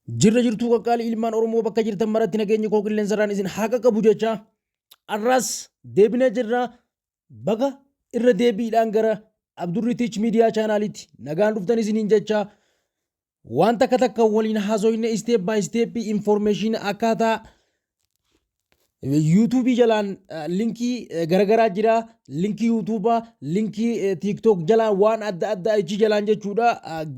Jirra jirtuu qaqqaalii ilmaan Oromoo, bakka jirtan maratti nageenyi koo qilleensarraan isin haa qaqqabu jecha, arraas deebinee jirra. Baga irra deebiidhaan gara Abdurri Teach Media channelitti nagaan dhuftan isiniin jecha, waan takka takka waliin haasoyne, step by step information akkaataa YouTubeii jalaan linkii garagaraa jira. Linkii YouTubeaa, linkii TikTok jalaan, waan adda addaa ichi jalaan jechuudha.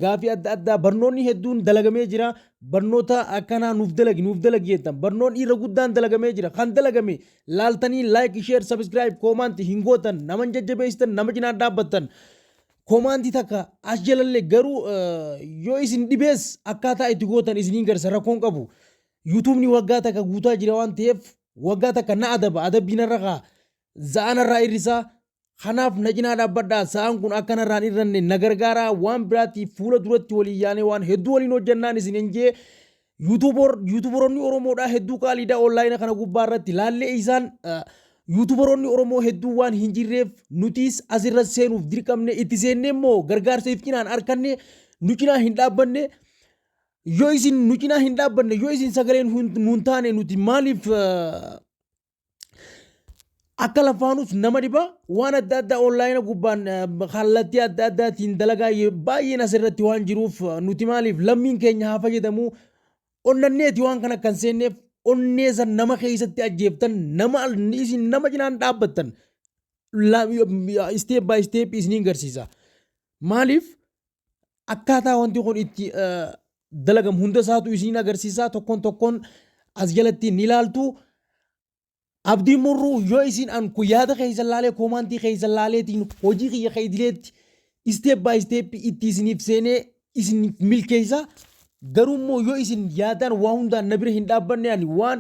Gaafii adda addaa, barnoonni hedduun dalagamee jira. Barnoota akkanaa nuuf dalagi, nuuf dalagi jettan. Barnoonni irra guddaan dalagamee jira. Kan dalagame laaltanii like, share, subscribe, comment hin gootan, nama hin jajjabeessitan, nama cinaan dhaabbattan. Commentii takka as jalallee garuu yoo isin dhibees akkaataa itti gootan isiniin garsa, rakkoon qabu. YouTubeni waggaa takka guutaa jira waan ta'eef, waggaa takka na adaba, adabbii narra kaa, za'aan irraa hir'isaa. Kanaaf na cinaa dhaabbadhaa. Sa'aan kun akka narraan irranne na gargaaraa. Waan biraatti fuula duratti waliin yaanee waan hedduu waliin hojjannaan isin hin jee. YouTuberoonni Oromoodhaa hedduu qaaliidha. Onlinea kana gubbaa irratti laallee isaan YouTuberoonni Oromoo hedduu waan hin jirreef, nutis asirra seenuuf dirqamne. Itti seennee immoo gargaarsa if cinaan arkanne, nu cinaa hin dhaabbanne. Yoo isin nu cinaa hin dhaabbanne, yoo isin sagaleen nuun taane, nuti maaliif akka lafaanuuf nama dhiba. Waan adda addaa onlinea gubbaan kallattii adda addaatiin dalagaa baay'een asirratti waan jiruuf, nuti maaliif lammiin keenya haa fayyadamu onnanneeti. Waan kana kan seenneef onnee san nama keessatti ajjeeftan, nama isin nama cinaan dhaabbattan step by step isiniin garsiisa. Maaliif akkaataa wanti kun itti dalagamu hunda isaatu isiniin agarsiisa. Tokkoon tokkoon as jalatti ni ilaaltu. Abdiin murruu yoo isin an kun yaada keessa laalee, commentii keessa laaleetiin hojii kiyya idileetti step by step itti isiniif seenee isiniif milkeessa. Garuu immoo yoo isin yaadaan waa hundaan na bira hin dhaabbanne, ani waan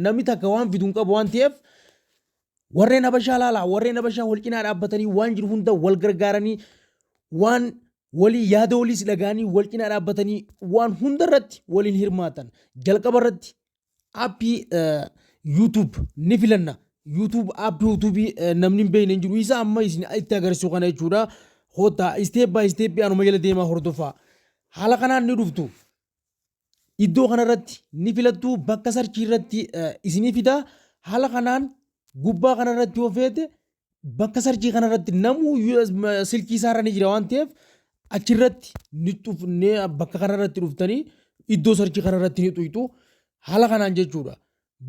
namni takka waan fidu hin qabu waan ta'eef, warreen Habashaa laalaa, warreen Habashaa wal cinaa dhaabbatanii waan jiru hunda wal gargaaranii, waan walii yaada waliis dhagaanii, wal cinaa dhaabbatanii waan hunda irratti waliin hirmaatan. Jalqaba irratti appii YouTube ni filanna. YouTube, appii YouTubeii namni hin beekne hin jiru. Isa amma isin itti agarsiisu kana jechuudha. Hoota step by step anuma jala deemaa hordofaa. Haala kanaan ni dhuftu. Iddoo kanarratti ni filattu, bakka searchii irratti isinii fida. Haala kanaan gubbaa kanarratti yoo feete, bakka searchii kanarratti namuu silkii isaarra ni jira waan ta'eef, achirratti ni dhufnee bakka kanarratti dhuftanii iddoo searchii kanarratti ni xuyxu. Haala kanaan jechuudha.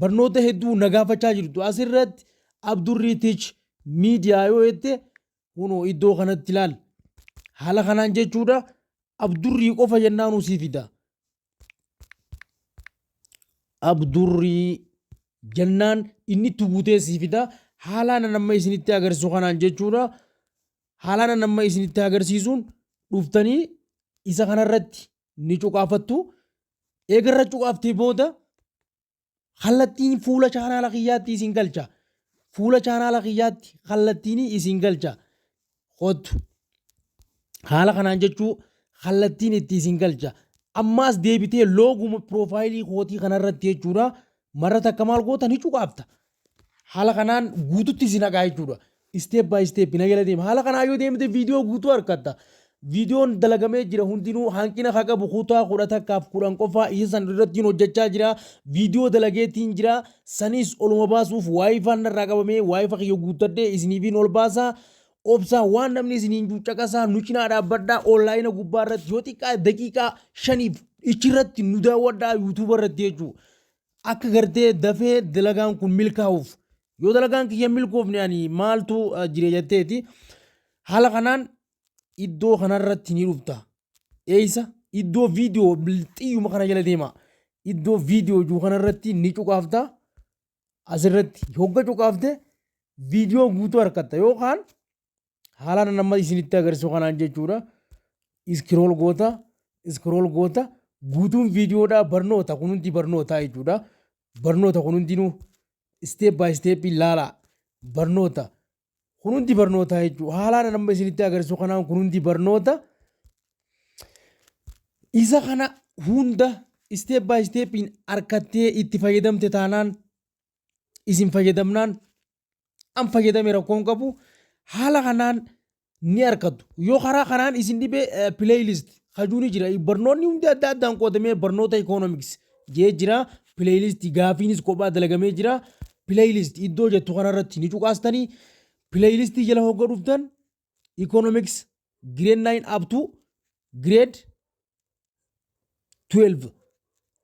Barnoota hedduu na gaafachaa jirtu. Asirratti Abdurrii Teach Media yoo jette, kunoo iddoo kanatti ilaal. Haala kanaan jechuudha. Abdurrii qofa jennaan sii fida. Abdurrii jennaan inni itti guutee sii fida. Haalaan amma isinitti agarsiisu kanaan jechuudha. Haalaan amma isinitti agarsiisuun dhuftanii isa kanarratti ni cuqaafattu. Eegarra cuqaaftee booda kallattiin fuula channela kiyyaatti isin galcha. Fuula channela kiyyaatti kallattiin isin galcha. Kottu. Haala kanaan jechuu kallattiin itti isin galcha. Ammaas deebitee logoma profileii kootii kanarratti jechuudha. Marra takka maal goota? Ni cuqaafta. Haala kanaan guututti isin haqaa jechuudha. Step by step na jala deema. Haala kanaan yoo deemte viidiyoo guutuu argatta. Viidiyoon dalagamee jira hundinuu hanqina haa qabu, kutaa 11f 10 qofaa isa san irratti hojjechaa jira. Viidiyoo dalageetiin jira. Sanis oluma baasuuf WiFiin narraa qabamee, WiFi kiyya guuttadhee isiniifiin ol baasaa. Obsaa, waan namni isiniin caqasaa, nu cinaa dhaabbadhaa. Onlinea gubbaa irratti yoo xiqqaa daqiiqaa 5f ichirratti nu daawwadhaa, YouTubea irratti jechuudha. Akka gartee dafee dalagaan kun milkaa'uuf, yoo dalagaan kiyya milkoofne ani maaltu jire jetteeti. Haala kanaan iddoo kanarratti ni dhufta. Eessa? Iddoo viidiyoo xiyyuma kana jala deema. Iddoo viidiyoo jiru kanarratti ni cuqaafta. Asirratti hogga cuqaafte viidiyoo guutuu harkatta yookaan haalaan amma isinitti agarsiisu kanaan jechuudha. Scroll goota, scroll goota, guutuun viidiyoodhaa barnoota, kun hundi barnoota jechuudha. Barnoota kun hundinuu step by step ilaalaa, barnoota. Kun hundi barnoota jechuudha. Haalaan amma isinitti agarsiisu kanaan kun hundi barnoota. Isa kana hunda step by stepiin harkattee itti fayyadamte taanaan, isin fayyadamnaan, an fayyadame rakkoon qabu, haala kanaan ni argattu. Yoo karaa kanaan isin dhibe, playlist kajuuni jira. Barnoonni hundi adda addaan qoodamee barnoota economics jee jira. Playlist gaafiinis kophaa dalagamee jira. Playlist iddoo jettu kanarratti ni cuqaastanii playlist jala hogga dhuftan economics grade 9 up to grade 12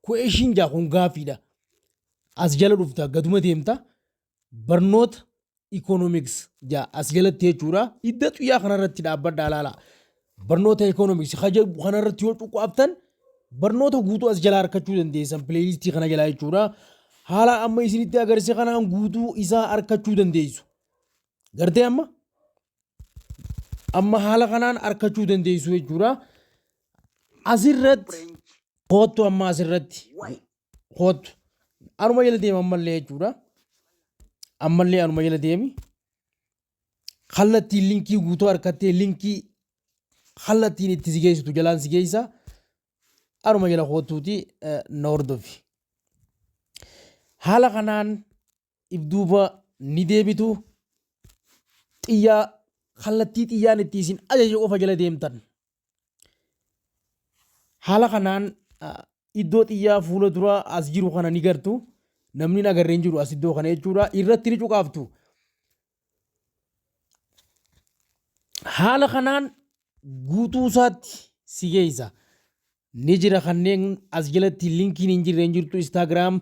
question jaa, kun gaafiidha. As jala dhufta, gaduma deemta, barnoota economics jaa as jalatti jechuudha. Idda xuyyaa kanarratti dhaabbadhaa laala. Barnoota economics kaja kanarratti yoo cuqqaaftan barnoota guutuu as jalaa argachuu dandeessan, playlistii kana jalaa jechuudha. Haala amma isinitti agarsiise kanaan guutuu isaa argachuu dandeessu. Gartee amma haala kanaan argachuu dandeessu jechuudha. Asirratti koottu, amma asirratti koottu, anuma jala deema ammallee jechuudha. Ammallee anuma jala deemi. Kallattiin linkii guutuu harkattee, linkii kallattiin itti si geessitu jalaan si geessa. Anuma jala koottuuti na hordofi. Haala kanaan if duuba ni deebitu, xiyyaa kallattii xiyyaan itti isin ajaje qofa jala deemtan. Haala kanaan iddoo xiyyaa fuula duraa as jiru kana ni gartu. Namni hin agarree hin jiru as iddoo kana jechuudha. Irratti ni cuqaaftu. Haala kanaan guutuu isaatti si geessa. Ni jira, kanneen as jalatti linkiin hin jirre hin jirtu. Instagram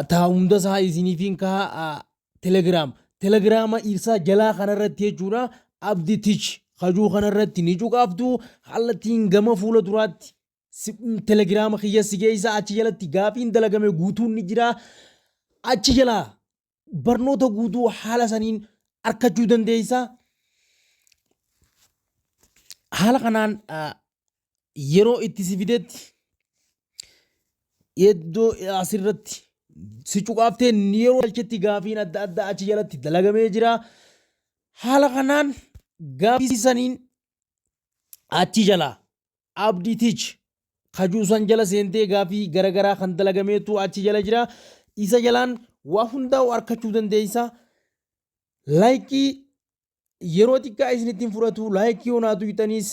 taa hunda isaa isiniifiin kaa, Telegram. Telegiraama isaa jalaa kanarratti jechuudha. Abdi Tich kajuu kanarratti ni cuqaaftu, kallattiin gama fuula duraatti telegiraama kiyya si geessa. Achi jalatti gaafiin dalagame guutuun ni jira. Achi jalaa barnoota guutuu haala saniin argachuu dandeessa. Haala kanaan yeroo itti si fidetti iddoo asirratti si cuqaaftee yeroo galchetti gaafiin adda addaa achi jalatti dalagamee jira. Haala kanaan gaafii saniin achi jalaa Abdii Tich kajuu san jala seentee gaafii garagaraa kan dalagameetu achi jala jira. Isa jalaan waa hundaa'u argachuu dandeessa. Likeii yeroo xiqqaa isinitti hin fudhatu. Likeii yoo naa tuqxaniis,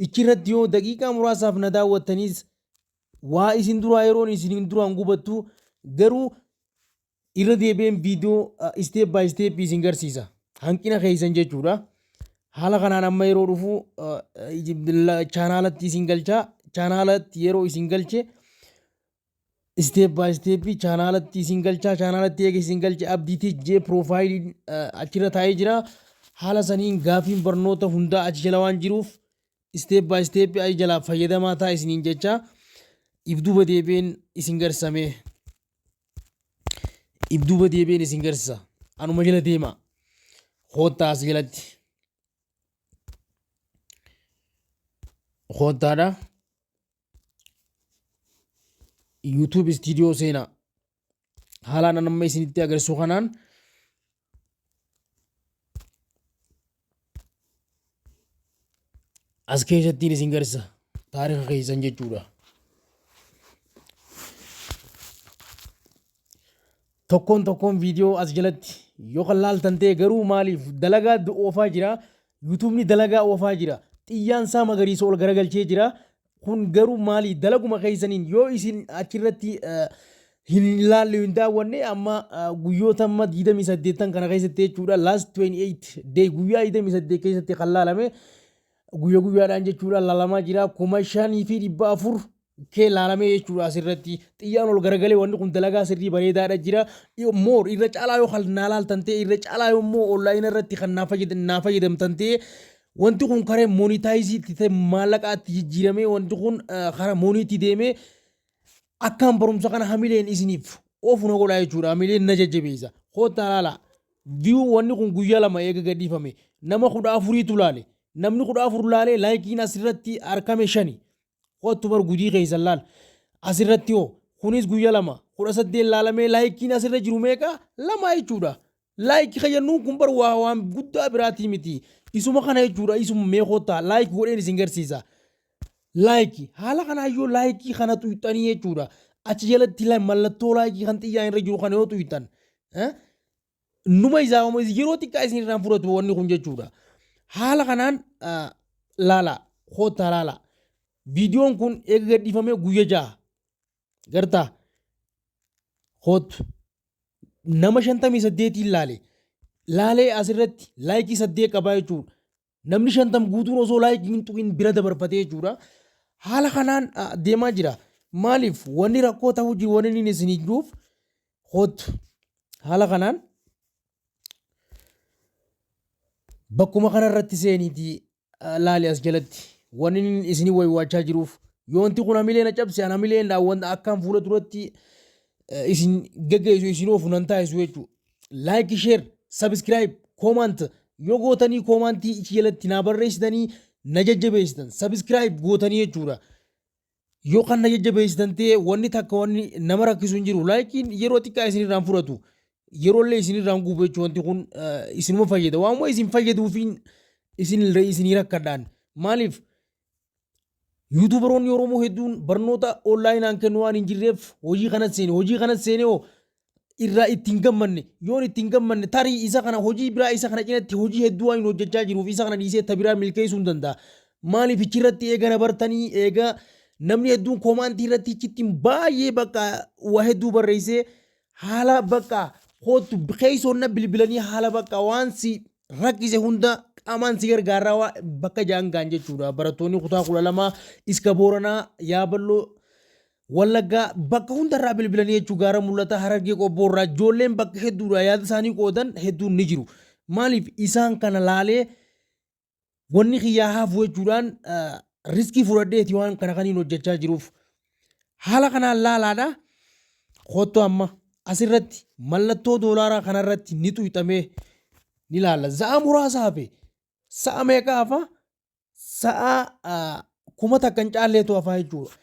ichirratti yoo daqiiqaa muraasaaf na daawwattaniis, waa isin duraa yeroon isin duraan gubattu garuu irra deebi'een viidiyoo step by step isin garsiisa. Hanqina keessan jechuudha. Haala kanaan amma yeroo dhufu chaanaalatti isin galchaa. Chaanaalatti yeroo isin galche, step by step chaanaalatti isin galchaa. Chaanaalatti eega isin galche, Abdiitii jee profileiin achirra taa'ee jira. Haala saniin gaafiin barnoota hundaa achi jala waan jiruuf step by step achi jalaa fayyadamaa ta'a isiniin jecha. If duuba deebi'een isin garsiisamee. If duuba deebi'een isin garsiisa. Anuma jala deema. Koottaa as jalatti. Koottaadha. YouTube Studio seenaa. Haalaan amma isinitti agarsiisu kanaan as keessattiin isin garsiisa. Taarika keessan jechuudha. Tokkoon tokkoon viidiyoo as jalatti yoo kan laaltan ta'e garuu maaliif dalagaa oofaa jira? YouTubeni dalagaa oofaa jira. Xiyyaan isaa magariisa ol garagalchee jira. Kun garuu maali? Dalaguma keessaniin yoo isin achirratti hin laalle, hin daawwanne, amma guyyoota amma 28 kana keessatti jechuudha, last 28 day, guyyaa 28 keessatti kan laalame guyya guyyaadhaan jechuudha laalamaa jira, 5400 kee laalamee jechuudha. Asirratti xiyyaan ol garagalee wanni kun dalagaa sirrii bareedaadha jira. More irra caalaa yoo kan naa laaltan ta'e, irra caalaa yommuu online irratti kan naa fayyadamtan ta'e, wanti kun karee monetize itti ta'e, maallaqaatti jijjiiramee, wanti kun karaa money deemee akkaan barumsa kana hamileen isiniif oofu na godhaa jechuudha. Hamileen na jajjabeessa. Koottaa laala. View wanni kun guyyaa 2 eega gadhiifame nama 14tu laale. Namni 14 laalee likeiin asirratti argame shani. Kottu bar gudii keessan laal. Asirratti hoo kunis guyyaa 2 18 laalamee likeiin asirra jiru meeqa? Lama jechuudha. Like kayyannuun kun bar waa waan guddaa biraatii miti. Isuma kana jechuudha. Isuma mee koottaa like godheen isin garsiisa. Like haala kanaa yoo likeii kana xuyxanii jechuudha. Achi jalatti mallattoo likeii kan xiyyaan irra jiru kana yoo xuyxan, numa isaa yeroo xiqqaa isin irraan fudhatu wanni kun jechuudha. Haala kanaan laala, koottaa laala. Viidiyoon kun eega gadhiifamee guyya 6 gartaa kootu nama 58 laale laalee asirratti like 8 qabaa jechuudha. Namni 50 guutuun osoo like hin tuqin bira dabarfatee jechuudha. Haala kanaan deemaa jira. Maaliif wanni rakkoo ta'uu jiru wanni inni isinii jiruuf kootu haala kanaan bakkuma kanarratti seeniitii laali as jalatti wanni inni isinii waywaachaa jiruuf yoo wanti kun hamilee na cabse an hamileen wanta akkaan fuula duratti isin geggeessu isin oofu nan taasisu jechuudha. Like, share, subscribe, comment yoo gootanii commentii ichi jalatti naa barreessitanii na jajjabeessitan subscribe gootanii jechuudha. Yoo kan na jajjabeessitan ta'e wanni takka wanni nama rakkisu hin jiru. Likeiin yeroo xiqqaa isinirraan fudhatu. Yeroollee isinirraan gubu jechuudha wanti kun isinuma fayyada. Waanuma isin fayyaduufiin isin isinii rakkadhaan. Maaliif YouTuberoonni Oromoo hedduun barnoota onlineaan kennu waan hin jirreef hojii kanas seene hojii kanas seene hoo irraa ittiin gammanne yoon ittiin gammanne tarii isa kana hojii biraa isa kana cinatti hojii hedduu waan hin hojjechaa jiruuf isa kana dhiisee ta biraa milkeessuu hin danda'a. Maaliif ichirratti eega na bartanii eega namni hedduun commentii irratti ichitti baay'ee bakka waa hedduu barreessee haala bakka kootu keessoon na bilbilanii haala bakka waan si rakkise hunda qaamaan si gargaaraa waa bakka jaan gaan jechuudha. Barattoonni kutaa 12 iska Booranaa Yaaballoo Wallaggaa bakka hundarraa bilbilanii jechuu gaara mul'ata Harargee Qobboorraa ijoolleen bakka hedduudha yaada isaanii qoodan hedduun ni jiru. Maaliif isaan kana laalee wanni kiyyaa hafu jechuudhaan riskii fudhadheeti waan kana kaniin hojjechaa jiruuf. Haala kanaan laalaadha. Kottu amma asirratti mallattoo doolaaraa kanarratti ni xuyxamee ni laalla. Sa'a muraasa hafe. Sa'a meeqa hafa? Sa'a 1000 hin caalleetu hafaa jechuudha.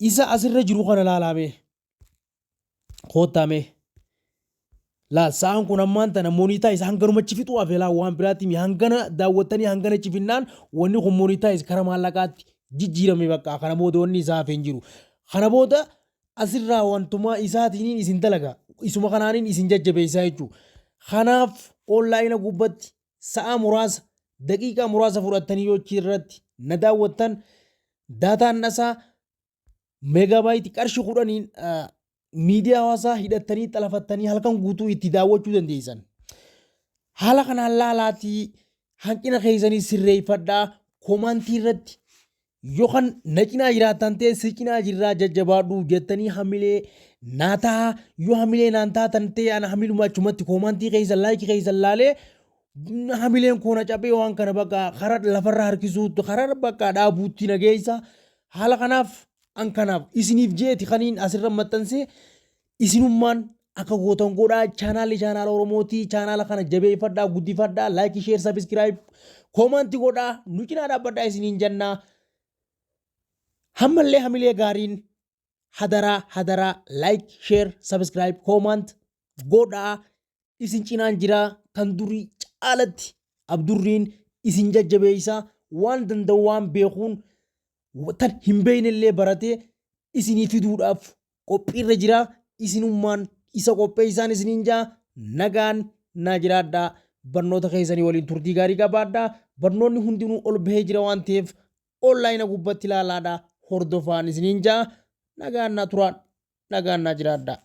Isa asirra jiru kana laalaamee. Kottamee. Laal sa'aan kun ammaan tana monetize hanganuma fixuu hafe laa waan biraatti mi hangana daawwattanii hangana cifinnaan wanni kun monetize kara maallaqaatti jijjiirame bakka kana booda wanni isaa hafe hin jiru. Kana booda asirraa wantuma isaatiin isin dalaga isuma kanaaniin isin jajjabeessaa jechuudha. Kanaaf online gubbatti sa'a muraasa daqiiqaa muraasa fudhattanii yoo irratti na daawwattan dataan dhasaa megabyte qarshii 10n miidiyaa hawaasaa hidhattanii xalafattanii halkan guutuu itti daawwachuu dandeessan. Haala kanaan laalaatii hanqina keessanii sirreeffadhaa commentii irratti yookaan na cinaa jiraattan ta'e si cinaa jirraa jajjabaadhu jettanii hamilee naa ta'a yoo hamilee naan taatan ta'e ana hamiluma achumatti commentii keessa like keessa laalee hamileen koo na cabee waan kana bakka karaa lafarra harkisuutti karaa bakka dhaabuutti na geessa haala kanaaf an kanaaf isiniif jeeti kaniin asirra maxxansee isinummaan akka gootan godhaa channelli channela Oromootii channela kana jabeeffadhaa guddifadhaa like share subscribe commentii godhaa nu cinaa dhaabbadhaa isiniin jennaa hammallee hamilee gaariin hadaraa hadaraa like share subscribe comment godhaa isin cinaan jiraa kan durii caalatti Abdurriin isin jajjabeessaa waan danda'u waan beekuun tan hin beeknellee baratee isinii fiduudhaaf qophiirra jira isinummaan isa qopheessaan isiniin jaa nagaan naa jiraadhaa barnoota keessanii waliin turtii gaarii qabaadhaa barnoonni hundinuu ol bahee jira waan ta'eef online gubbatti ilaalaadhaa hordofaan isiniin jaa nagaan naa turaan nagaan naa jiraadhaa.